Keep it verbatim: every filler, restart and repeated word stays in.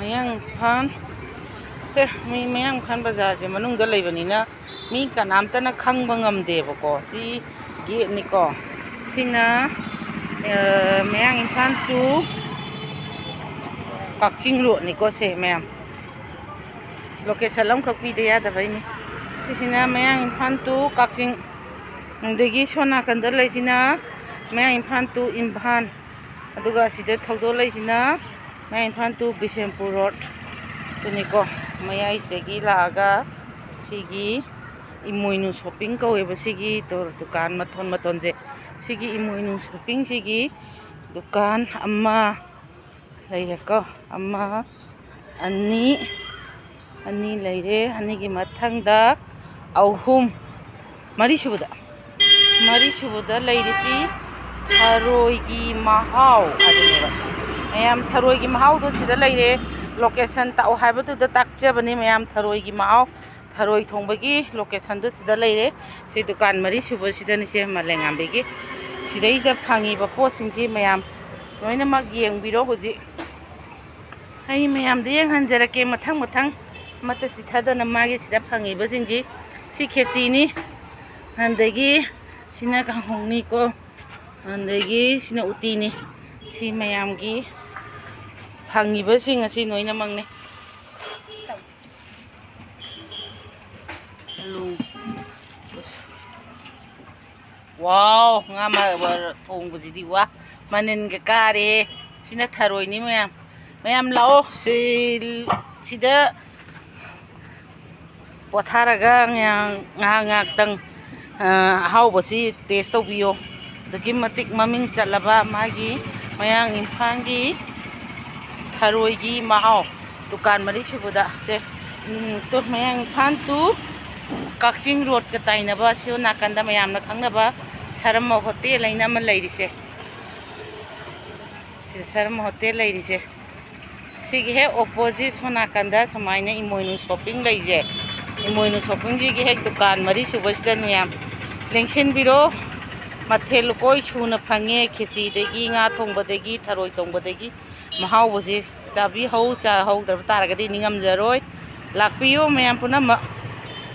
ꯃꯌꯥꯡ ꯏꯝꯐꯥꯜ ꯁꯦ, ꯃꯤ ꯃꯌꯥꯡ ꯏꯝꯐꯥꯜ ꯕꯖꯥꯔꯁꯦ ꯃꯅꯨꯡꯗ ꯂꯩꯕꯅꯤꯅ ꯃꯤ ꯀꯅꯥꯝꯇꯅ ꯈꯪꯕ ꯉꯝꯗꯦꯕꯀꯣ꯫ ꯁꯤ ꯒꯦꯠꯅꯤꯀꯣ꯫ ꯁꯤꯅ, ꯑ, ꯃꯌꯥꯡ ꯏꯝꯐꯥꯜ to ꯀꯛꯆꯤꯡ ꯔꯣꯗꯅꯤꯀꯣ꯫ ꯁꯦ ꯃꯌꯥꯝ, ꯂꯣꯀꯦꯁꯟ ꯑꯃꯈꯛ ꯄꯤꯗ ꯌꯥꯗꯕꯩꯅꯤ꯫ ꯁꯤꯁꯤꯅ ꯃꯌꯥꯡ ꯏꯝꯐꯥꯜ to ꯀꯛꯆꯤꯡ, ꯑꯗꯒꯤ ꯁꯣꯝ ꯅꯥꯀꯟꯗ ꯂꯩꯁꯤꯅ ꯃꯌꯥꯡ ꯏꯝꯐꯥꯜ to ꯏꯝꯐꯥꯜ, ꯑꯗꯨꯒ ꯑꯁꯤꯗ ꯊꯧꯗꯣꯛ ꯂꯩꯁꯤꯅ ꯃꯌꯥꯡ ꯏꯝꯐꯥꯜ to ꯕꯤꯁꯦꯝꯄꯨꯔ ꯔꯣꯗ꯫ ꯑꯗꯨꯅꯤꯀꯣ, ꯃꯌꯥꯏꯁꯤꯗꯒꯤ ꯂꯥꯛꯑꯒ ꯁꯤꯒꯤ ꯏꯃꯣꯏꯅꯨ ꯁꯣꯞꯄꯤꯡ ꯀꯧꯋꯦꯕ ꯁꯤꯒꯤ ꯗꯨꯀꯥꯟ ꯃꯊꯣꯟ ꯃꯊꯣꯟꯁꯦ꯫ ꯁꯤꯒꯤ ꯏꯃꯣꯏꯅꯨ ꯁꯣꯞꯄꯤꯡꯁꯤꯒꯤ ꯗꯨꯀꯥꯟ ꯑꯃ ꯂꯩꯔꯦꯀꯣ꯫ ꯑꯃ, ꯑꯅꯤ, ꯑꯅꯤ ꯂꯩꯔꯦ꯫ ꯑꯅꯤꯒꯤ ꯃꯊꯪꯗ ꯑꯍꯨꯝ, ꯃꯔꯤꯁꯨꯕꯗ, ꯃꯔꯤꯁꯨꯕꯗ ꯂꯩꯔꯤꯁꯤ ꯊꯔꯣꯏꯒꯤ ꯃꯍꯥꯎ ꯍꯥꯏꯕꯅꯦꯕ꯫ ꯃꯌꯥꯝ, ꯊꯔꯣꯏꯒꯤ ꯃꯍꯥꯎꯗꯣ ꯁꯤꯗ ꯂꯩꯔꯦ꯫ ꯂꯣꯀꯦꯁꯟ ꯇꯥꯛꯑꯣ ꯍꯥꯏꯕꯗꯨꯗ ꯇꯥꯛꯆꯕꯅꯤ ꯃꯌꯥꯝ꯫ ꯊꯔꯣꯏꯒꯤ ꯃꯍꯥꯎ, ꯊꯔꯣꯏ ꯊꯣꯡꯕꯒꯤ ꯂꯣꯀꯦꯁꯟꯗꯨ ꯁꯤꯗ ꯂꯩꯔꯦ꯫ ꯁꯤ ꯗꯨꯀꯥꯟ ꯃꯔꯤ ꯁꯨꯕꯁꯤꯗꯅꯤꯁꯦ ꯃꯂꯦꯉꯥꯝꯕꯤꯒꯤ꯫ ꯁꯤꯗꯩꯗ ꯐꯪꯉꯤꯕ ꯄꯣꯠꯁꯤꯡꯁꯤ ꯃꯌꯥꯝ ꯂꯣꯏꯅꯃꯛ ꯌꯦꯡꯕꯤꯔꯣ ꯍꯧꯖꯤꯛ꯫ ꯑꯩ ꯃꯌꯥꯝꯗ ꯌꯦꯡꯍꯟꯖꯔꯛꯀꯦ ꯃꯊꯪ ꯃꯊꯪ, ꯑꯃꯠꯇ ꯆꯤꯊꯗꯅ ꯃꯥꯒꯤ ꯁꯤꯗ ꯐꯪꯉꯤꯕꯁꯤꯡꯁꯤ꯫ ꯁꯤ ꯈꯦꯆꯤꯅꯤ, ꯑꯗꯒꯤ ꯁꯤꯅ ꯀꯥꯡꯍꯧꯅꯤꯀꯣ, ꯑꯗꯒꯤ ꯁꯤꯅ ꯎꯇꯤꯅꯤ꯫ ꯁꯤ ꯃꯌꯥꯝꯒꯤ ꯐꯪꯉꯤꯕꯁꯤꯡ ꯑꯁꯤ ꯂꯣꯏꯅꯃꯛꯅꯤ꯫ ꯑꯂꯨ꯫ ꯋꯥꯎ, ꯉꯥ ꯃ-, ꯋ-, ꯊꯣꯡꯕꯁꯤꯗꯤ ꯋꯥ, ꯃꯅꯤꯟꯒ ꯀꯥꯔꯦ꯫ ꯁꯤꯅ ꯊꯔꯣꯏꯅꯤ ꯃꯌꯥꯝ꯫ ꯃꯌꯥꯝ ꯂꯥꯛꯑꯣ꯫ ꯁꯤ-, ꯁꯤꯗ ꯄꯣꯊꯥꯔꯒ ꯉꯥꯏꯍꯥꯛ, ꯉꯥꯏꯍꯥꯛ ꯉꯥꯏꯍꯥꯛꯇꯪ, ꯑ, ꯑꯍꯥꯎꯕꯁꯤ ꯇꯦꯁ ꯇꯧꯕꯤꯌꯣ꯫ ꯑꯗꯨꯛꯀꯤ ꯃꯇꯤꯛ ꯃꯃꯤꯡ ꯆꯠꯂꯕ ꯃꯥꯒꯤ ꯃꯌꯥꯡ ꯏꯝꯐꯥꯜꯒꯤ ꯊꯔꯣꯏꯒꯤ ꯃꯍꯥꯎ꯫ ꯗꯨꯀꯥꯟ ꯃꯔꯤ ꯁꯨꯕꯗ ꯁꯦ, ꯎꯝ, ꯇꯨ, ꯃꯌꯥꯡ ꯏꯝꯐꯥꯜ to ꯀꯛꯆꯤꯡ ꯔꯣꯗꯀ ꯇꯥꯏꯅꯕ ꯁꯤ ꯅꯥꯀꯟꯗ ꯃꯌꯥꯝꯅ ꯈꯪꯅꯕ ꯁꯔꯃ ꯍꯣꯇꯦꯜ ꯍꯥꯏꯅ ꯑꯃ ꯂꯩꯔꯤꯁꯦ꯫ ꯁꯤ ꯁꯔꯃ ꯍꯣꯇꯦꯜ ꯂꯩꯔꯤꯁꯦ꯫ ꯁꯤꯒꯤ ꯍꯦꯛ opposite ꯁꯣꯝ ꯅꯥꯀꯟꯗ ꯁꯨꯃꯥꯏꯅ ꯏꯃꯣꯏꯅꯨ ꯁꯣꯞꯄꯤꯡ ꯂꯩꯁꯦ꯫ ꯏꯃꯣꯏꯅꯨ ꯁꯣꯞꯄꯤꯡꯁꯤꯒꯤ ꯍꯦꯛ ꯗꯨꯀꯥꯟ ꯃꯔꯤ ꯁꯨꯕꯁꯤꯗ ꯃꯌꯥꯝ ꯂꯦꯡꯁꯤꯟꯕꯤꯔꯣ꯫ ꯃꯊꯦꯜ ꯂꯨꯀꯣꯏ ꯁꯨꯅ ꯐꯪꯉꯦ꯫ ꯈꯦꯆꯤꯗꯒꯤ, ꯉꯥ ꯊꯣꯡꯕꯗꯒꯤ, ꯊꯔꯣꯏ ꯊꯣꯡꯕꯗꯒꯤ꯫ ꯃꯍꯥꯎꯕꯁꯦ ꯆꯥꯕꯤꯍꯧ, ꯆꯥꯍꯧꯗ꯭ꯔꯕ ꯇꯥꯔꯒꯗꯤ ꯅꯤꯡꯉꯝꯖꯔꯣꯏ꯫ ꯂꯥꯛꯄꯤꯌꯨ ꯃꯌꯥꯝ ꯄꯨꯝꯅꯃꯛ꯫